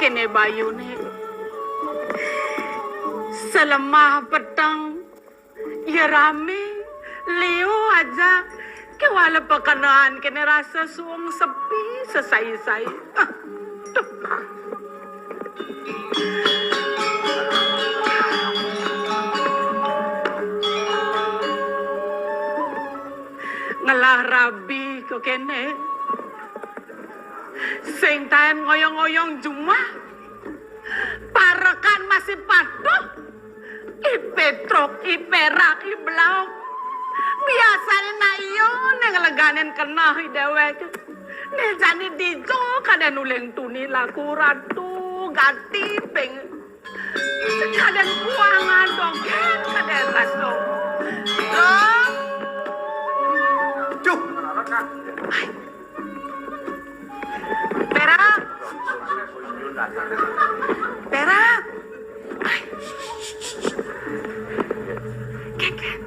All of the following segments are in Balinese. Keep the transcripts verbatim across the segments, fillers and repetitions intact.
Kéné bayuné. Salemah peteng, ya ramé, liu aja. Kéwala pakenehan kéné rasa suung sepi, sesai-sai. Ah, duh. Ngelah rabi kéné. Sing taén ngoyong-ngoyong jumah. Parekan masih patuh. I Pétruk, i Pérak, i Blauk. Biasané nak iya ning leganin keneh i déwék. Né jani dija kadén uling tuni laku ratu gati ping. Kadén kuangan dogén kadén raso. Loh. Duh. Pérak. Pérak. Ai. Kénkén.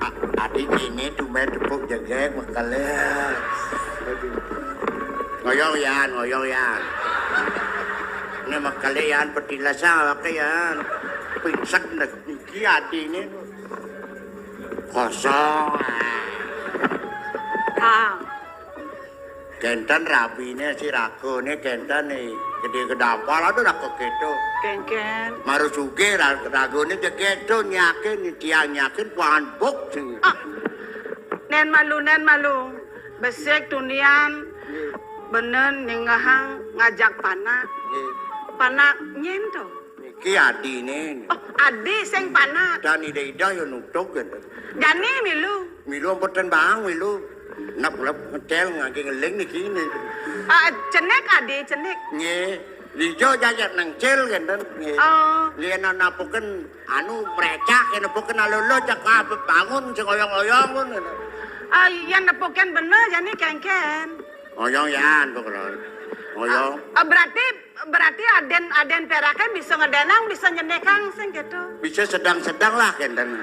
A-, adi kéné tumbén tepuk jegég mekelé. Aduh. Ngoyong yan, ngoyong yan. Né mekelé yan, petilasan awaké yan. Pinsek niki adiné. Kosong. Ah. Kénten rabiné si ragané kénten né gedé gedapal ada raga kéto. Kénkén. Maru sugih ra-, ragané jegéto nyakin tiang nyakin kuangan buk sing. Ah. Nén malu, nén malu. Besik tunian. Nggih. Bener ningehang ngajak panak. Nggih. Panak nyén to? Niki adiné. Oh, adi sing panak. Dan ida-ida ya nutug gitu. Jani milu. Milu ampun ten bang milu. Nep-nep ngecel ngangge ngeling niki né. Ah, cenik adi, cenik. Nggih. Lijo jajak nengcil kenten. Nggih. Oh. Nggih, na-, napuken anu mrecak, ya napuken alolo cek kabeh bangun sing oyong-oyong pun gitu. Ah, iya nepuken bener jani kénkén. Oyong yan pokoknya. Oyong. Ah, berarti, berarti aden, aden Peraké bisa ngedenang, bisa nyenikang sing gitu. Bisa sedang-sedang lah kenten.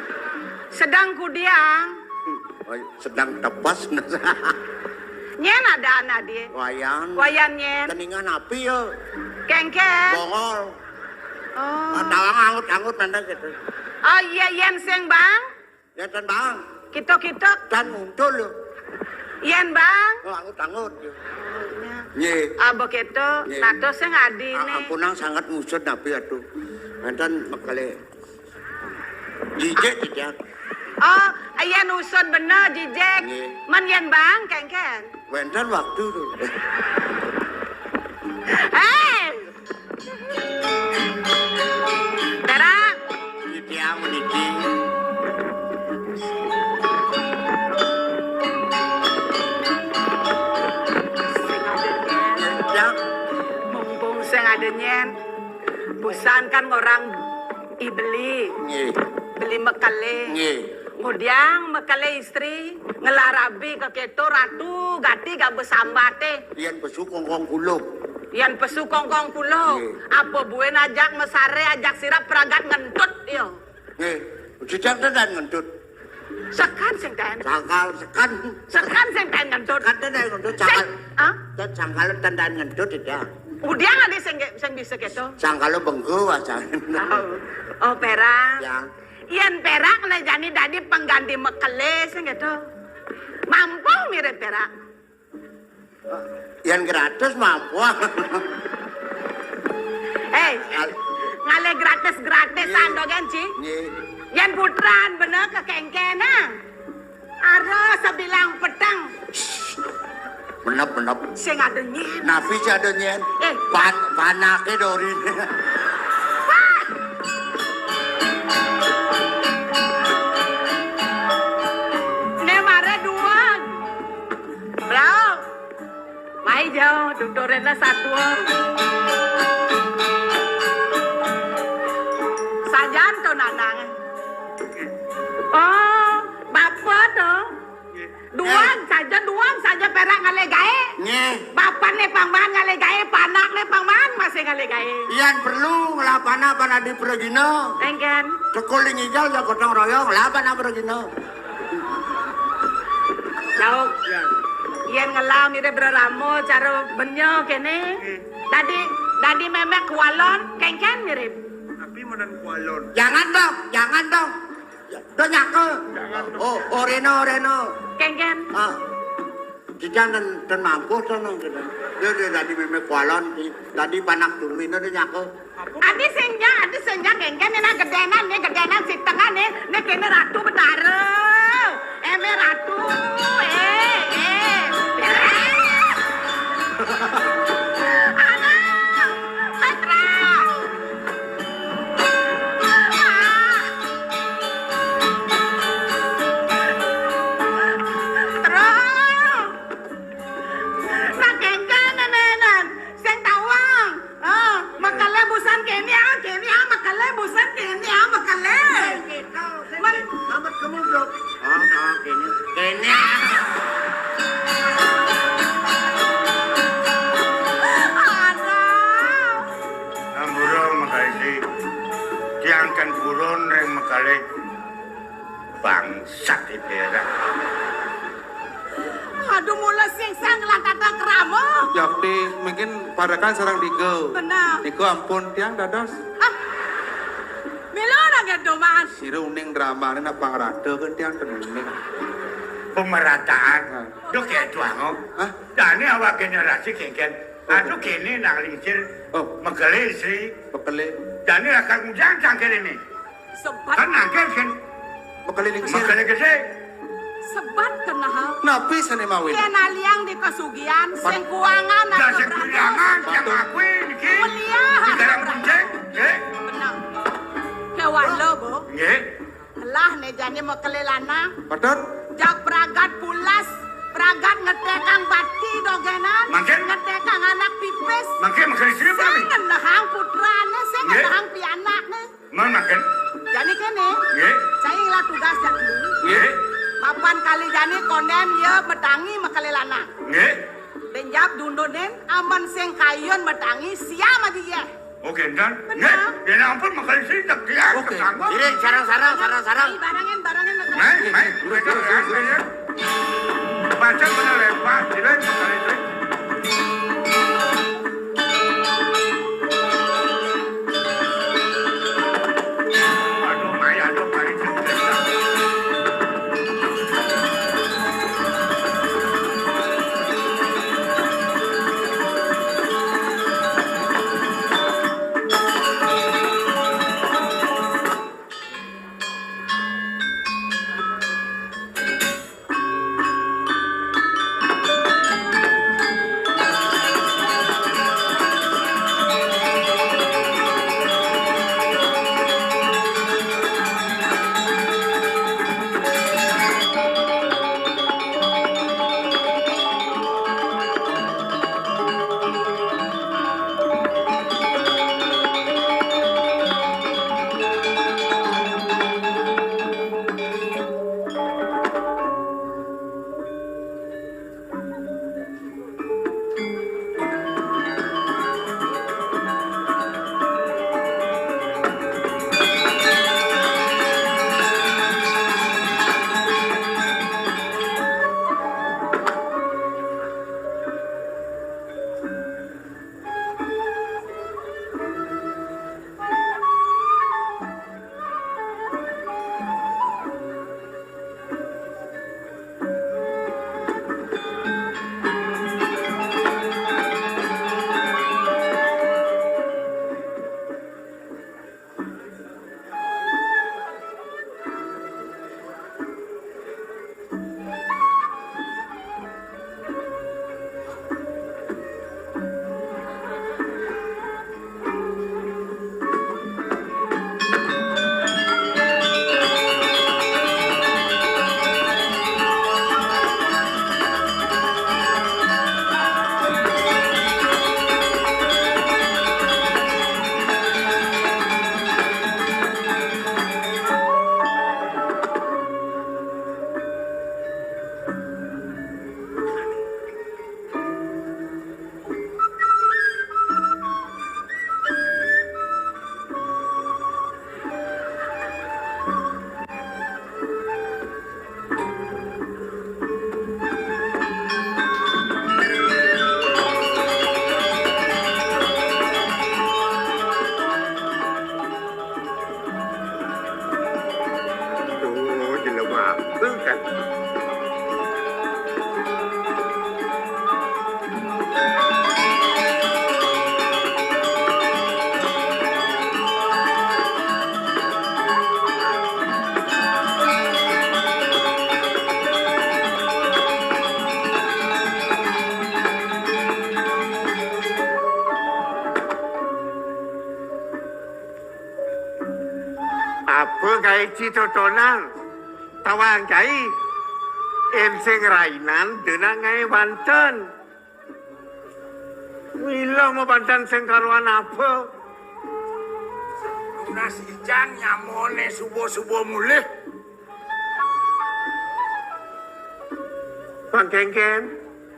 Sedang kudiang. Oh, sedang tepes. Nyén ada anak dia. Wayan. Wayan nyén. Keningan api ya. Kénkén. Bongol. Oh. Ah, tawang angut-angut nanda gitu. Oh iya, yén sing bang. Ya, ten bang. Kita-kita. Ten nguntul lho. Yén bang. Oh, angut-angut ya. Nggih. Ah, begitu. Nggih. Nato sing adi A-, nih. Ampunang sangat ngusut nabi aduh. Wénten mekale. Jijik tidak. Oh, yén usut bener jijik. Nggih. Men yén bang kénkén. Wénten waktu tuh. Hei. Dara. Titiang meniki. Sing ada nyén. Ya. Mumpung sing ada nyén. Busan kan orang i beli. Nggih. Beli mekale. Nggih. Ngudiang mekale istri, ngelah rabi keketo ratu gati gak besambaté. Yén pesu kongkong kulub. Yén pesu kongkong kulub. Nggih. Apa buin ajak mesare, ajak sirap pragat ngentut yo. Nggih. Jejak tenan ngentut. Sekan sing ten. Sangkal sekan. Sekan sing ten ngentut. Sekan tenan ngentut. Sing, sangkal. Hah? Ten sangkal tenan ngentut ya. Ngudiang adi sing, sing bisa keto. Sangkal bengko aja. Oh. Oh, Pera. Ya. Yén Pera kena jani dadi pengganti mekale sing keto. Mampu mirip Pera. Yén gratis mampu. Hei, ngalih gratis-gratisan to kan, Ci? Nggih. Yén putran bener kekéngkénan. Ada sebilang peteng. Menep, menep. Sing ada nyén. Napi sing ada nyén? Eh. Pan-, panake dori. Wah. Né mare duwang. Bro. Mai jauh, dudurin lah satua. Sajan to nanang. Oh, bapa to. Duang saja, duang saja Pera ngalih gaé. Nggih. Bapané pangman ngalih gaé, panakné pangman masih ngalih gaé. Yén perlu ngelah panak pan adi pragina. Éngkén. Tekul ing ijal ya gotong royong, ngelah panak pragina. Jauh. Ya. Yén ngelah mirip rerama cara benya kéné. Nggih. Dadi, dadi mémé kualon, kénkén mirip. Tapi menen kualon. Jangan dong, jangan dong. Do nyaké. Jangan dong. Oh, oh, réna, réna. Kénkén. Ah. Kita ten, ten mampuh to nang kita. Dia, dia dadi mémé kualon, dadi panak durmina dia nyaké. Adi sing nyak, adi sing nyak, kénkén, éné gedénan, né gedénan sitengan, né, né kéné Ratu Betara. Émé Ratu, eh, eh. Anak, Petra. Terus. Nah, kénkén, nénénan. Sing tawang. Ah, mekelé busan kéné, ah, kéné, ah, mekelé busan kéné, ah, mekelé. Men- Amat kamu, Bro. Ah, ah, kéné. Kéné. Aduh. Ampura, Makaisi. Tiang kan purun ring mekelé. Bangsat iki ora. Aduh, mula sing sang lan tata krama. Yakti, mungkin parekan sareng tiga. Bener. Tiga ampun tiang dados. Ah. Mila ora ngedo, Mas. Sira uning dramane nak pangrada kan tiang ten uning. Pemerataan. Nah. Yo kayak doang. Hah? Dane awak generasi kénkén. Aduh, kéné nang lingsir. Oh. Mekelé, Sri. Mekelé. Dane akal ngujang cangkir ini. Sebat. Kan nangkil kan? Mekelé lingsir. Mekelé gedé. Sebat kenal. Napi sane mawin? Yen aliang di kasugihan, sing kuangan. Lah, sing kuangan, yang aku niki. Meliah. Di dalam kuncing, nggih. Bener. Kewala, Bu. Nggih. Lah, né jane mekelé lanang. Padahal jak pragat pulas, pragat ngetekang bati dogenan, mangkin ngetekang anak pipis. Mangkin mekelé sing ngenehang putrane, sing nggih, ngenehang pianakne. Mon mangkin. Jani kéné. Nggih. Saya ngelah tugas jani. Nggih. Papan kali jani konden ya metangi mekelé lanang. Nggih. Benjap dundunin amen sing kayun metangi siam aja ya. Oke, dan. Bener. Nggih, ya ampun, makasih tak dia. Oke. Iring, sarang-sarang, sarang-sarang. Barangin, barangin mekelé. Mai, mai, mereka ya. Baca mana lepas, tidak mekelé. Pagaé citotonan, tawang cai, ensing rainan dina ngaé banten. Mila mabanten sing karuan apa? Tunas ijang nyamoné suba-suba mulih. Pangkéngkén.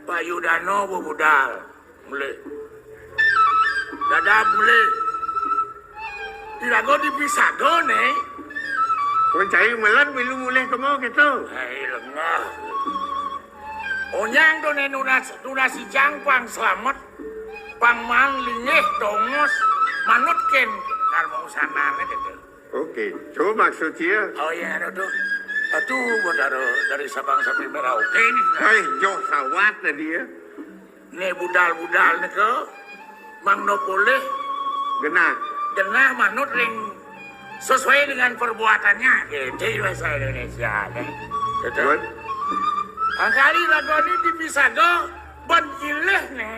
Bayudana bebudal. Mulih. Dadab mulih. Iraga dipisaga, né. Mun cai meled milu mulih kema kéto. Hei, lengah. Onyang to né nunas, nunas ijang pang slamet, pang maan linggih tongos, manut kén karma usanané kéto. Oké, to maksud sia. Oh iya, aduh. Aduh, Batara dari Sabang sampai Merauke ini. Hei, joh sawat tadi ya. Né budal-budal nika mangda polih genah. Genah manut ring sesuai dengan perbuatannya. Gitu bahasa Indonesia, né. Betul. Angkali ragané dipisaga ban nyilih, né.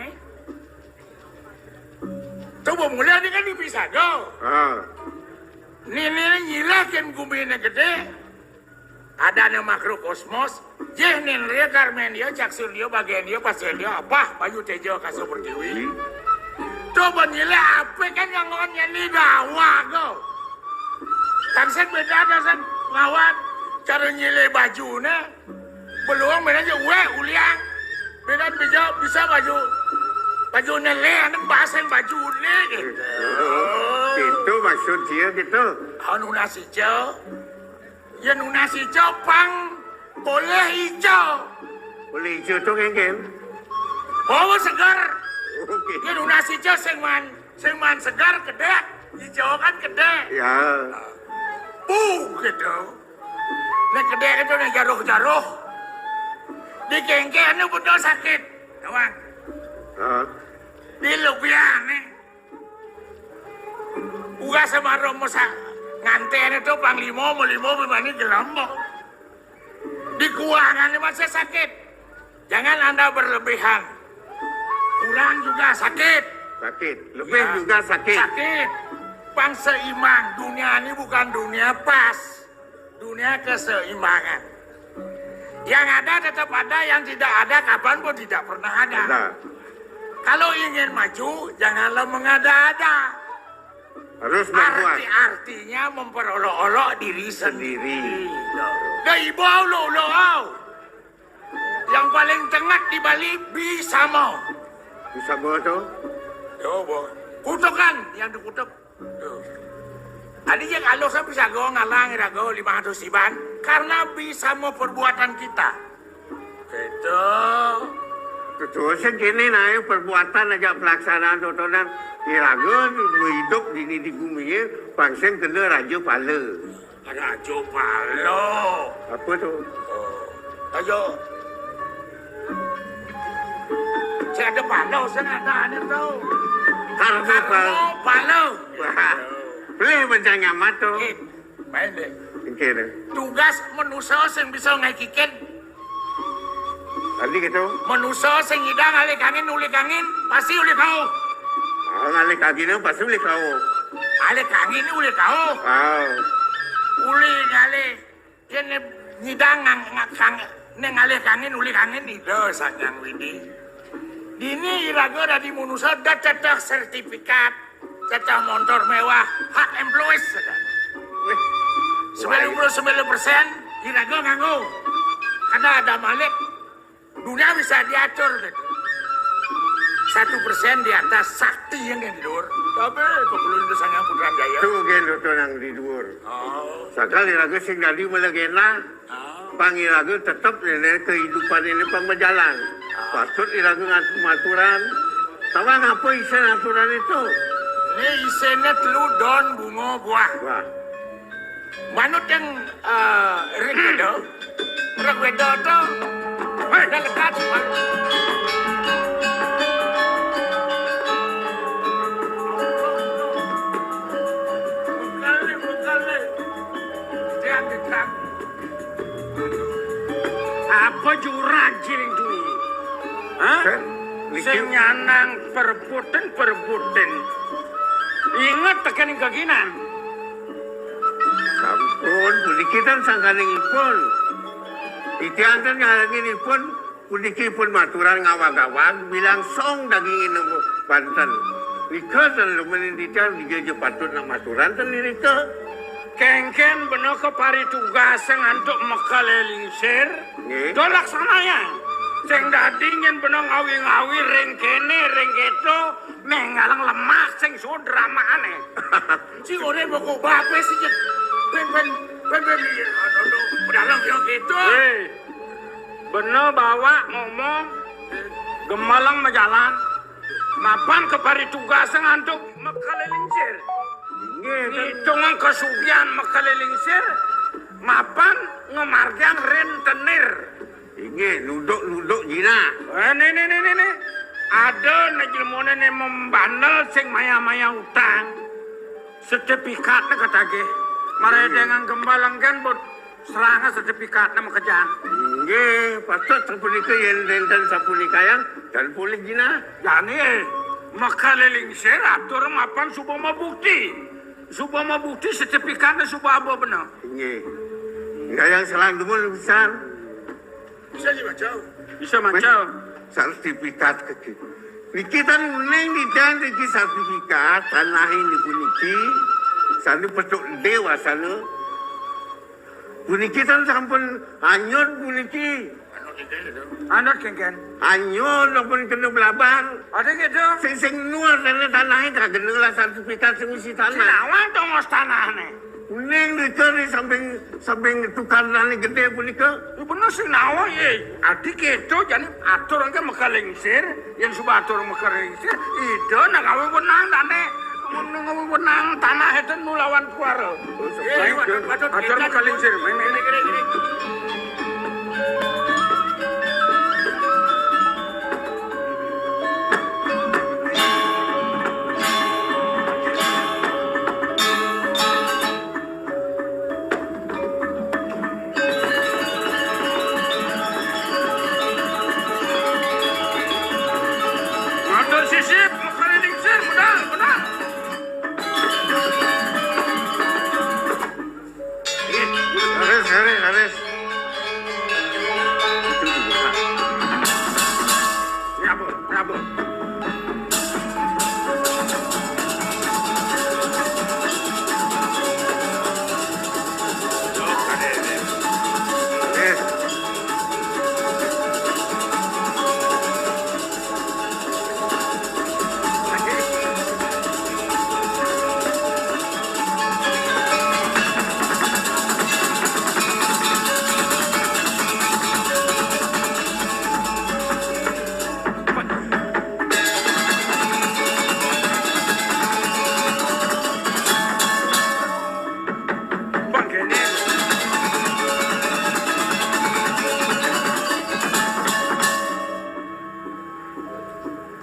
Coba mulih né kan dipisaga. Ah. Né, né nyilih kén guminé gedé. Adané makrokosmos, jih nindria, karméndia, cakséndia, bagéndia, pasténdia, abah, bayu, téja, kasa, pertiwi. Coba nyilih apik kan nganggon nyeni dawa go. Tansén béda, tansén ngawat cara nyilih bajuné. Beluang béda ja uwé uliang. Béda bisa, bisa baju, baju nelé, anéng baseng baju né gitu. Oh, gitu maksud sia gitu. Anu nasi jo. Yén nunas ijo pang polih ijo. Polih ijo to kéngkén? Oh, seger. Oké. Yén nunas ijo sing maan, sing maan seger kedék, ijo kan kedék. Ya. Puh, gitu. Nek kedék itu nek jaruh-jaruh. Dikéngkén itu betul sakit. Kawan. Hah? Di lubian nih. Uga semaro masa nganten itu panglima, melima bimani gelem. Di kuangan masih sakit. Jangan Anda berlebihan. Kurang juga sakit. Sakit. Lebih Ya. juga sakit. Sakit. Pang seimbang. Dunia ini bukan dunia pas. Dunia keseimbangan. Yang ada tetap ada, yang tidak ada kapan pun tidak pernah ada. Ada. Kalau ingin maju, janganlah mengada-ada. Harus berbuat. Arti-artinya memperolok-olok diri Sendiri. sendiri. Dah ibu ulok-ulok au. Yang paling tengah di Bali Bisama. Bisama tu? Yo, bo. Kutukan yang dikutuk. Tuh. Adi yang alus bisa go ngalang iraga lima ratus iban karena Bisama perbuatan kita. Gitu. Betul sih gini nah perbuatan aja pelaksanaan tontonan iraga hidup dini di bumi ya pang sing kena raja pala. Raja pala. Apa tu? Oh. Raja. Saya ada pala, saya ada ni tu. Karma pala. Karma pala. Wah. Boleh macam nyamat tu. Eh, main deh. Okey deh. Tugas manusia sing bisa ngakikin. Tadi gitu. Manusia sing ngidang alih kangin, ulih kangin, pasti ulih kauh. Ah, ngalih kangin pasti ulih kauh. Alih kangin ni ulih kauh. Ah. Ulih ngalih. Yén né ngidang ngang, ngang, kang, né ngalih kangin, ulih kangin Ida Sang Hyang Widi. Dini iraga dadi manusa da cecah sertifikat, cecah montor mewah, hak employees, saudara. Wih. Sembilan puluh sembilan persen iraga nganggo. Kada ada malik. Dunia bisa diatur, gitu. Satu persen di atas sakti yang di luar. Tapi pepulun itu sangat Putrajaya. Tu gén tu nang di luar. Oh. Sakali raga sing dadi malegenda, Oh. pang iraga tetep nilai kehidupan ini pang berjalan. Patut iraga ngat-, maturan. Tahu apa isi aturan itu? Ini isinya telu daun bunga buah. Wah. Manut yang, eh, Rig Weda. Rig Weda tu, hei, dah lekat, Pak. Bukan ni, bukan ni. Dia dekat. Apa jurang jiring dulu? Hah? Kan, Sing mikir nyanang perebutan, perebutan. Ingat tekan kaginan. Sam-, Pun puniki ten sangkanipun. Titiang ten ngarengin ipun puniki pun maturan ngawag-awag bilang song dagingin banten. Nika ten lumenin titiang dija ja patut nak maturan ten irika. Kengken bena kaparitugasang antuk makale lingsir. Nggih. Dolak sanaya. Sing dadi nyen bena ngawi-ngawi ring kene, ring keto, menggalang lemak sing suud ramane. Si ore boko bape si jek. Pen, pen, pen, pen, iya, aduh, aduh, pedalang ya gitu. Hei, bena bawa ngomong, gemelang majalan, mapan kaparitugasang antuk makale lingsir. Inggih, kan. Ngitungang kasugihan makale lingsir, mapan ngamargiang rentenir. Inggih, nuduk-nuduk jinah. Eh, nih, nih, nih, nih, nih. Ada nih jelmane nih membandel sing maya-maya utang. Sertifikatnya katagih. Mara dengan gembal enggan, bot seranga sertifikatnya makejang. Inggih, patut sapunika yen wenten sapunikayang, tan polih jinah. Jani, eh, makale lingsir atur mapan suba mabukti. Suba mabukti sertifikatnya suba aba bener. Inggih. Enggak yang salah dumun pisan. Bisa dibaca. Bisa maca. Sertifikat kaki. Niki tan uning didan niki sertifikat tanahe niku niki. Sane petuk dewa sana. Puniki tan sampun anyut puniki. Anut kengken. Anyut sampun kena belabar. Ada gitu. Sing sing nuar tanahe tanahe kagena lah sertifikat sing isi tanah. Sing awang tongos tanahne. Uning rika ri samping, samping tukar tani gede punika. Ya bener sing nawa, ye. Adi keto jane atur engke makale lingsir, yen suba atur makale lingsir, ida nak gawe wenang tane. Mun gawe wenang tanah itu nulawan kuara. Ye, patut, patut, atur makale lingsir, main, main. Matur sisip, makane lingsir, medal, medal. Laris, laris, laris. Itu juga. Ngabur, ngabur.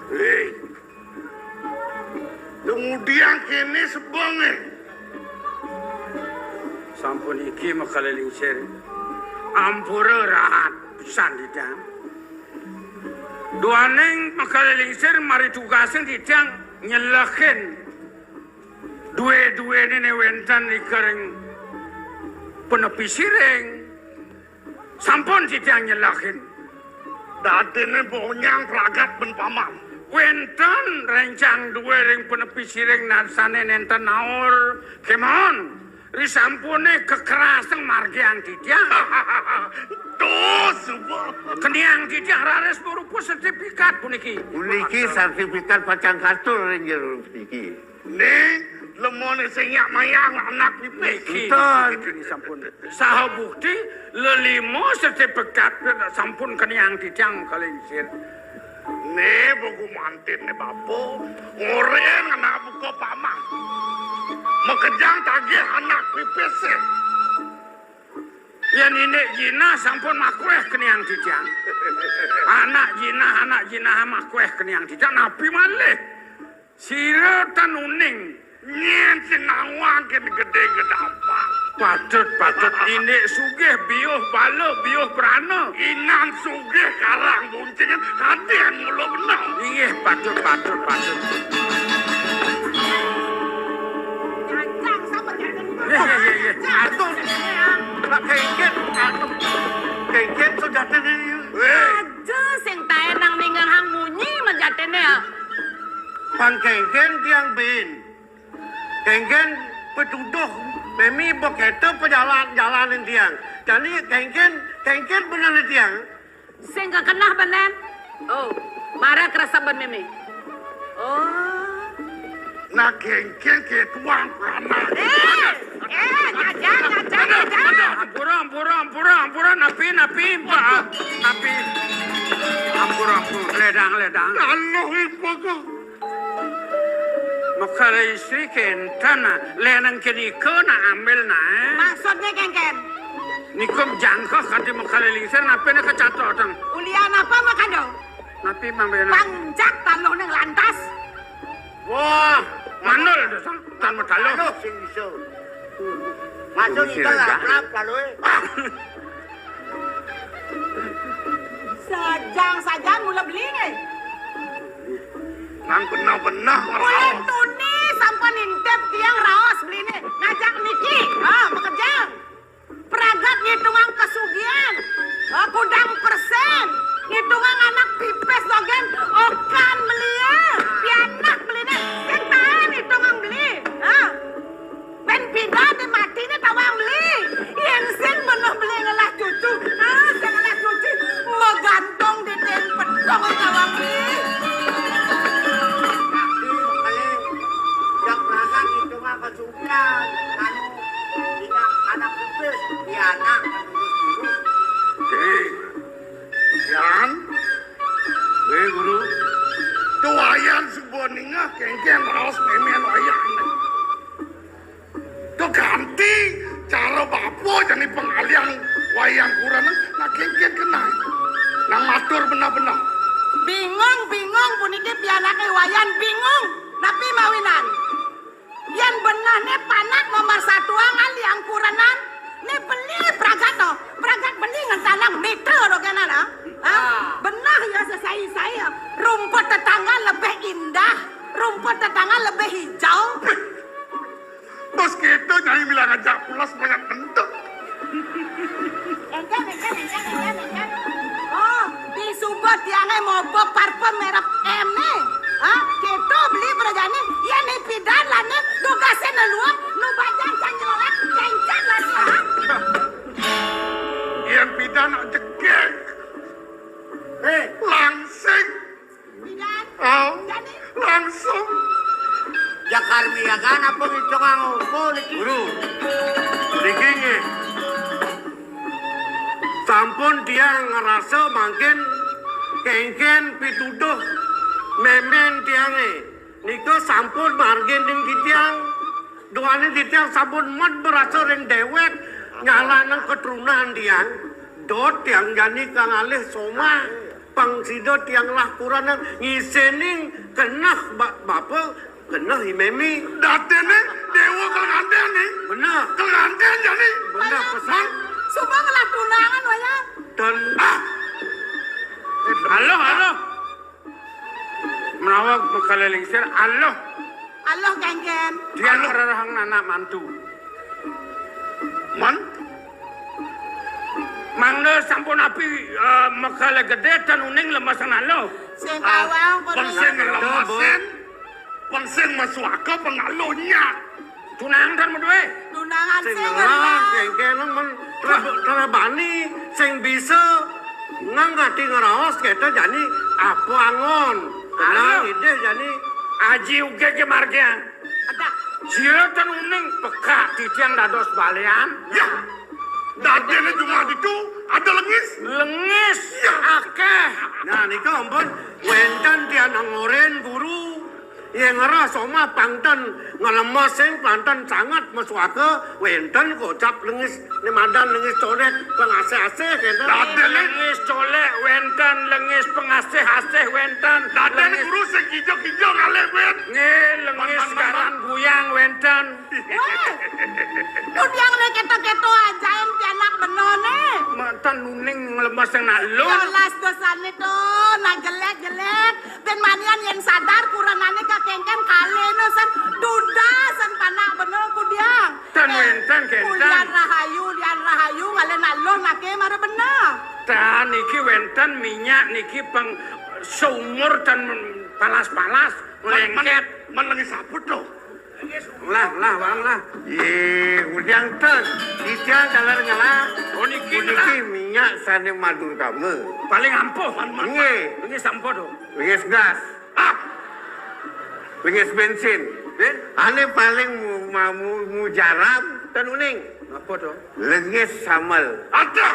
Hei, kemudian kene sebenge. Sampun iki makale lingsir. Ampura rahat pisan titiang. Duaning makale lingsir mari tugasing titiang nyelehin due-duene ne wenten ring panepi siring. Sampun titiang nyelehin. Dadine bonyang pragat ben paman. Wenten rencang due ring panepi siring narsane nenten naur. Kemon, risampune kekeraseng margiang titiang. Tuh, suba. Keniang titiang raris marupa sertifikat puniki. Puniki sertifikat pacang katur ring jero puniki. Ning, lemone sing nyak mayang anak pipis. Niki, niki sampun. Saha bukti lelima sertifikat sampun keniang titiang kalingsir. Ne buku mantin ne bapa, ngoren anak buka paman. Makejang tagih anak pipis. Yen indik jinah sampun makweh keniang titiang. Anak jinah, anak jinah makweh keniang titiang. Napi malih? Sira tan uning. Nyen sing nawang kene gedhe gedampak. Patut, patut. Indik sugih biuh bala, biuh prana. Inan sugih karang buncingan, kaden mula benang. Inggih, patut, patut, patut. Nggih, nggih, nggih, nggih. Atur. Pang kéngkén tiang buin. Kéngkén pituduh mémé ba kéto pajalan-jalanin tiang. Jani kéngkén, kéngkén benehné tiang. Sing kakeneh benehné. Oh, mara kresep ben mémé. Oh. Nah, kéngkén kéto ang panak. Eh, eh, ngajak, ngajak, ngajak. Ampura, ampura, ampura, ampura, napi, napi, Pak? Napi? Ampura, ampura, ledang, ledang. Anu, Pak. Makala istri kénten, nah. Lénan kénika, nah, ambil, nah. Maksudné kéngkén? Nika jangkeh kanti makala lingsir, napiné kacatotan? Ulian apa makado? Napi mambéna? Pangjak taluh ning lantas. Wah, mandul dosa, tan mataluh. Taluh sing bisa. Masuk. Iki ika lega. Laplap taluhé. Sajang-sajang mula beli né. Nang beneh-beneh. Ulun tuni sampun nintip tiang raos beliné. Ngajak niki. Ha, makejang. Pragat ngitungang kasugihan. Ha, kudang persén. Ngitungang anak pipis dogén. Okan beliné. Pianak beliné. Sing taén ngitungang beli. Ha. Bén pidan di mati né tawang beli. Yén sing beneh beli ngelah cucu. Ah, sing ngelah cucu. Magantung di dén pedong tawang beli. Tapi, makanya, dak berangkat itu mah kesugihan. Anu, ini anak pipis, di anak, terus-terus. Hei, Yan. Hei, Guru. Tuh Wayan suba ningeh, kéngkén raos mémén Wayan. Tuh ganti cara bapa jani pangalihan Wayan kurenan, nah kéngkén keneh. Nah matur beneh-beneh. Bingung, bingung, puniki pianaké Wayan bingung. Napi mawinan? Yén benehné panak nomor satu angaliang kurenan, né beli pragat to. Pragat beli ngentanang mitra dogénan, ah. Ah. Beneh ya sesai-sai, ah. Rumput tetangga lebih indah, rumput tetangga lebih hijau. Bos kéto Nyai mila ngajak pulas banyak bentuk. Engkén, engkén, engkén, engkén, engkén. Oh, di suba tiangé mobo parfum merek M né. Hah? Kéto beli berjani, yén né pidan lané, dugasé neluang, nu bajang can nyelolak, céncén lané, ha? Yén pidan nak jegég. Eh. Langsing. Pidan. Ah, jani. Langsung. Jakar miagan apa ngitung angoko niki? Guru. Niki nggih. Sampun tiang ngrasa mangkin kéngkén pituduh mémén tiangé. Nika sampun margining titiang. Duaning titiang sampun med berasa ring déwék nyalaning keturunan tiang. Dot tiang jani kang alih somah. Pang sida tiang lah kurenan ngisening keneh ba-, bapa, keneh i mémé. Dadéné déwa kalengandén né. Beneh. Kalengandén jani. Beneh pesan. Suba ngelah tunangan wayah. Dan ah. Halo, halo. Menawa makala lingsir, aluh. Aluh, Kéngkén. Tiang ngrerehang anak mantu. Man? Mangda sampun api, eh, makala gedé tan uning lemesan aluh. Sing awang, pang sing ngelemesin, pang sing masuaka, pang aluh nyak. Tunangan tan madué. Tunangan sing ngelah, ngelah. Kéngkén men terebani, sing bisa nang ati ngraos kéto jani apa anggon. Tenang, idih jani. Aji uga ké margiang. Ada. Sira tan uning pekak titiang dados balian. Ya. Dadéné jumah ditu ada lengis. Lengis. Ya. Akéh. Nah, nika ampun wénten tiang anggorin guru. Yén ngrereh somah pang ten nglemes sing pang ten sanget masuaka, wénten kocap lengis né madan lengis colék pangasih-asih kénten. Dadéné lengis colék wénten, lengis pangasih-asih wénten. Dadéné lengis guru sing kija-kija ngalih wét. Nggih, lengis garan guyang wénten. Wéh, nu tiang né kéto-kéto ajaé pianak beneh né. Manten uning nglemes sing nak lun. Yolas dosané to, nah jelék-jelék. Bén manian yén sadar kurenané kakéngkén kalih no san duda san panak beneh ku tiang. Tan wénten kénten. Ulian rahayu, ulian rahayu ngalih nak lun naké mara beneh. Tan niki wénten minyak niki pang seumur tan palas-palas. Lengket. Man, man, man lengis saput to. Lah, lah, Bang, lah. Ye, udiang ten. Titiang taler ngelah. Oh, niki ngelah. Puniki minyak sane madurgama. Paling ampuh, man, man. Nggih. Lengis ampuh to. Lengis gas. Ah. Lengis bensin. Eh? Ane paling mu-, ma-, mu-, mujarab ten uning. Apa to? Lengis samel. Ada.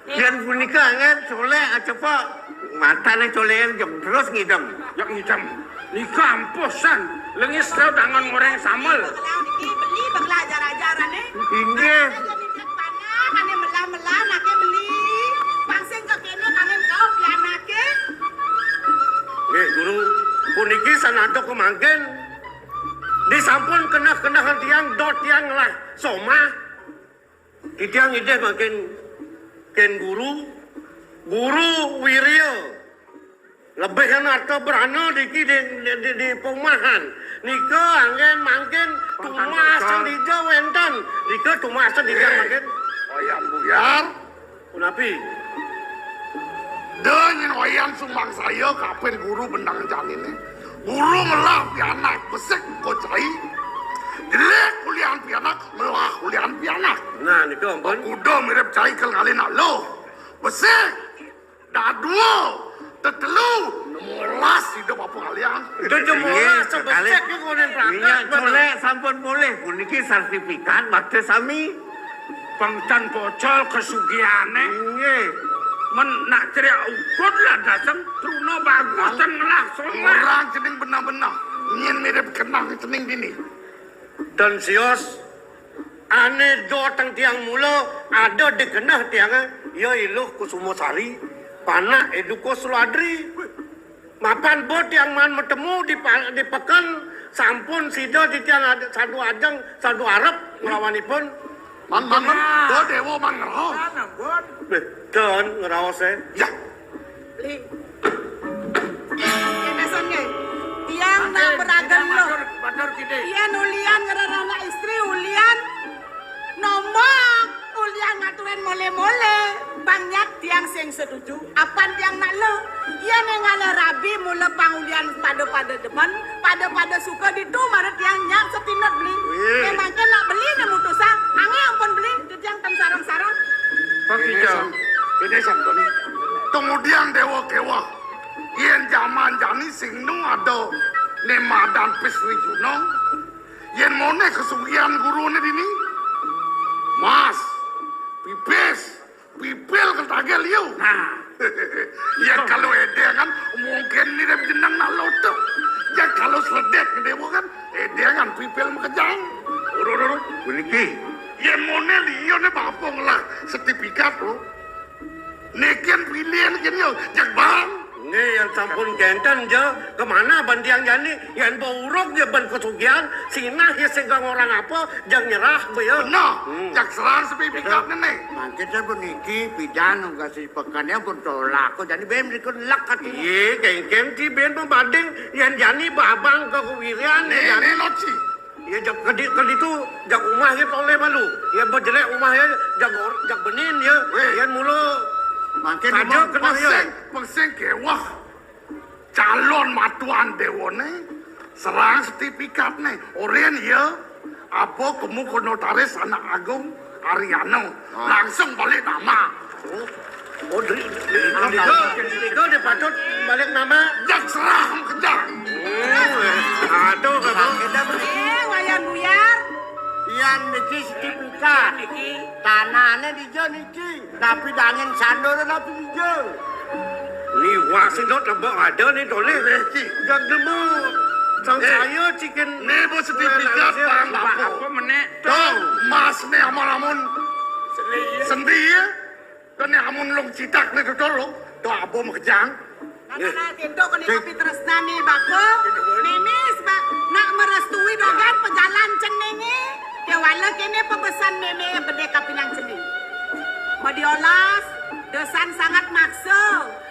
Yen punika anggen colek acepok. Matane colek yen jog terus ngidem. Jog ngidem. Nika ampuh san. Lengis tau dangan ngoreng samel. Begelah niki beli begelah ajar-ajarane. Inggih. Ane nitih panah, ane melah-melah, nake beli. Pangsing ke kene kangen kau pianake. Nggih, Guru. Puniki sanado kemangkin. Disampun keneh-keneh tiang, dot tiang lah somah. Titiang idih mangkin ken guru, guru wirya. Lebihan arta brana niki di, di, di, di perumahan. Nika anggen mangkin tumasen dija wenten. Nika tumasen dija mangkin. Wayan Buyar. Punapi? Da nyen wayan sumangsaya kapin guru bendang janine. Guru ngelah pianak besik ko cai. Jelek kulian pianak, ngelah kulian pianak. Nah, nika ampun. Kuda mirip cai kel ngalih nak luh. Besik. Dadua. Tetelu. Molas hidup apa ngalian. Dah jemolas sebesik ke konen praktek. Minyak colek sampun polih. Puniki sertifikat bakti sami. Pengcan pocol kesugihane. Nggih. Men nak ceria ukud lah dasem truna bagus ten ngelah somah. Orang cening benah-benah. Nyen mirip kenang cening dini. Dan sios ane do teng tiang mula ada di keneh tiange, ya Iluh Kusuma Sari, panak Eduko Suladri. Mapan bo tiang man matemu di pa-, di peken, sampun sida titiang ad-, sadu ajeng, sadu arep nglawanipun. Man, man, man, bo dewa man ngraos. Beh, ten ngraos, eh. Ya. Li. Kene son nggih. Tiang nak beragam lo. Matur, matur kidih. Tiang ulian ngerana istri ulian. Nombok ulian ngaturin mole-mole. Bang Nyak tiang sing setuju. Apan tiang nak lo. Iya nengale rabi mula pangulian pada-pada demen, pada-pada suka ditu mara tiang Nyak setinut beli. Wih. Memangke nak beli ne mutusang, angge ampun beli, titiang ten sareng-sareng. Pak Ini Ija. Sam-, ini sampun. Tumudiang dewa kewa. Yen jaman jani sing nu ada ne madan Pis Wijuna. Yen mone kesugihan gurune dini. Mas, pipis, pipil ketagel yu. Nah. Ya kalau edengan mungkin mirip jeneng nak lotok. Ya kalau seledek dewa kan edengan pipil makejang. Urut, urut. Puniki. Yen mone liya ne bapong lah sertifikat lo. Niken pilih niken yo, jak bang. Nggih, yen sampun kenten ja, kemana ban tiang jani? Yen ba uruk ya ban kesugihan, sinah ya sing ngorang apa, jak nyerah ba ya. Bener, hmm. Jak serang sertifikat ne. Mangkin saya puniki pidan nunggu si pekan ya pun tolak kok, jadi ben rikut lek katanya. Iya, kengken ti ben pembanding, yen jani babang ke kuwirian, nih, yen jani. Nih, Loci. Ya, jak kedi, keditu, jak umah ya toleh malu. Ya, bejelek umah ya, jak or-, jak benin ya. Weh. Yan mula. Mangkin saja kena ya. Pesing, pesing kewah. Calon matuan dewane, serang sertifikat ne. Oren ya, apa kemu ke notaris anak agung Ariano. Ah. Langsung balik nama. Oh. Oh, di, di, di, di, di patut balik nama. Jak serah kejang. Oh, aduh, aduh. Eh, Wayan Buyar. Yan niki sertifikat. Niki. Tanahnya di jo niki. Tapi dangin sandor tapi di jo. Ni wah sing dot lebok ada ni toleh. Niki. Jak demo. Sang eh, saya cikin. Ni bos sertifikat eh, pang apa? Apa menek? Tuh, mas ni amun-amun. Sendi ya. Kene amun long citak ne dodol lo, do abo makejang. Nah, nah, nah, tinduk kene kopi tresnane bapa. Meme sebab nak merestui dogan pejalan cenenge. Kewala kene pebesan meme bede kapinang cening. Madiolas, desan sangat maksa.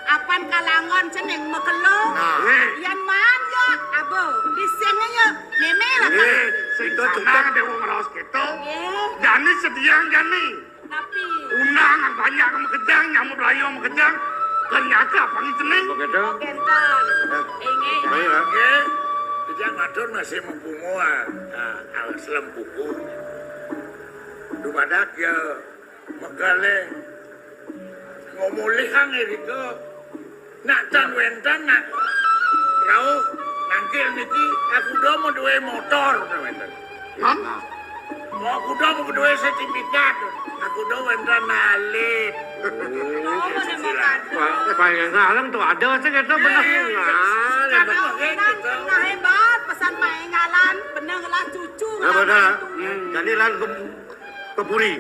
Apan kalangon cening makelo. Nah. Yan man ya, abo. Diseng ya, meme lah. Eh, sing sanang dewa ngeraos kita. Eh. Jani sediang jani. Tapi undang banyak makejang, nyamuk layu makejang. Ternyata apa gitu, Neng? Begitu. Inggih. Baik, ya. Oke. Kita ngatur masih mempunguan. Nah, alas lempuku. Dumadak ya megale ngomolihang irika. Nak tan wénten nak rauh nangkil niki, aku do mau duwe motor, wénten. Hah? Mau aku do mau duwe sertifikat, aku do wénten alit. Wah, paling ngarang tuh ada sih kita benar. Nah, hebat, pesan paling ngalan, bener lah cucu. Nah, benar. Hmm, jadi lan gem- ke puri.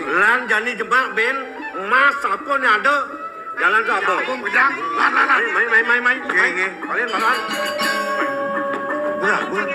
Lan jani jemak ben emas apa ni ada jalan ke apa? Apa, Bujang? Lan, lan, lan. Mai, mai, mai, mai, mai. Nggih, nggih. Kalian lan. Murah, murah.